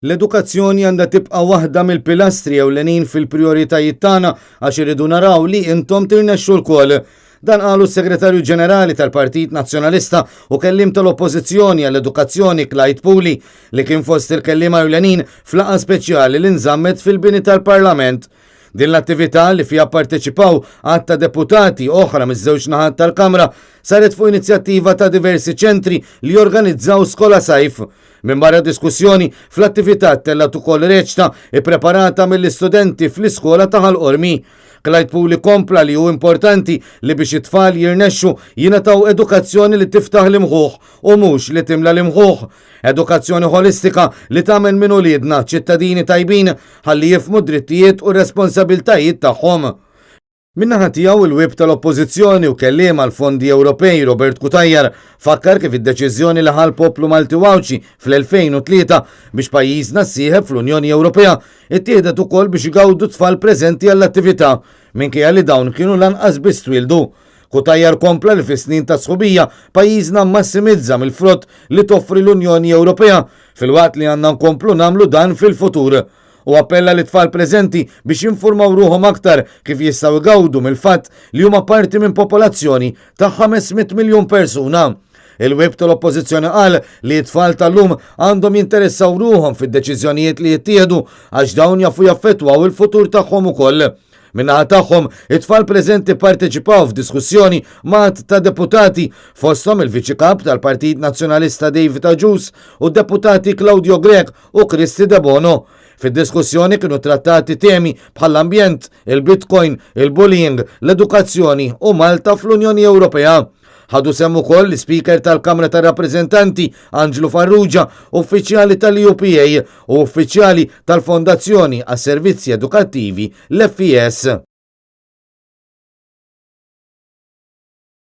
L-edukazzjoni għandha tibqa' waħda mill-pilastri ewlenin fil-prijoritajiet tagħna għax irridu naraw li intom tirnexxu lkoll. Dan qalu s-Segretarju Ġenerali tal-Partit Nazzjonalista u kelliem tal-Oppożizzjoni għall-Edukazzjoni Clyde Puli li kien fost il-kelliema ewlenin f'laqgħa speċjali li nżammet fil-bini tal-Parlament. Din l-attività li fiha pparteċipaw għadd ta' deputati oħra miż-żewġ naħat tal-Kamra saret fuq inizjattiva ta' diversi ċentri li jorganizzaw Skola Sajf. Minbarra diskussjoni, fl-attività ttellgħet ukoll reċta ippreparata mill-istudenti fl-iskola ta' Ħal Qormi. Clyde Puli kompla li hu importanti li biex it-tfal jirnexxu jingħataw edukazzjoni li tiftaħ l-imħuħ u mhux li timla l-imħuħ. Edukazzjoni ħolistika li tagħmel minn uliedna ċittadini tajbin ħalli jifhmu d-drittijiet u r-responsabiltajiet tagħhom. Min-naħa tiegħu il-Whip tal-Oppożizzjoni u kelliem għall-Fondi Ewropej Robert Cutajar fakkar kif id-deċiżjoni li ħa l-poplu Malti u Għawdxi fl-2003 biex pajjiżna ssieħeb fl-Unjoni Ewropea ittieħdet ukoll biex igawdu t-tfal preżenti għall-attività minkejja li dawn kienu lanqas biss twieldu. Cutajar kompla li fis-snin ta' sħubija pajjiżna mmassimizza mill-frott li toffri l-Unjoni Ewropea filwaqt li għandna nkomplu nagħmlu dan fil-futur. u appella lit-tfal preżenti biex jinfurmaw ruħhom aktar kif jistgħu jgawdu mill-fatt li huma parti minn popolazzjoni ta' 500 miljun persuna. Il-Whip tal-Oppożizzjoni qal li t-tfal tal-lum għandhom jinteressaw ruħhom fid-deċiżjonijiet li jittieħdu għax dawn jafu jaffettwaw il-futur tagħhom ukoll. Min-naħa tagħhom, it-tfal preżenti pparteċipaw f'diskussjoni ma' għadd ta' deputati, fosthom il-Viċi Kap tal-Partit Nazzjonalista David Agius u d-deputati Claudio Grech u Kristy Debono. Fid-diskussjoni kienu trattati temi bħall-ambjent, il-Bitcoin, il-bullying, l-edukazzjoni u Malta fl-Unjoni Ewropea. Ħadu sehem ukoll l-Ispeaker tal-Kamra tar-Rappreżentanti Anġlu Farrugia, uffiċjali tal-EUPA u uffiċjali tal-Fondazzjoni għas-Servizzi Edukattivi l-FES.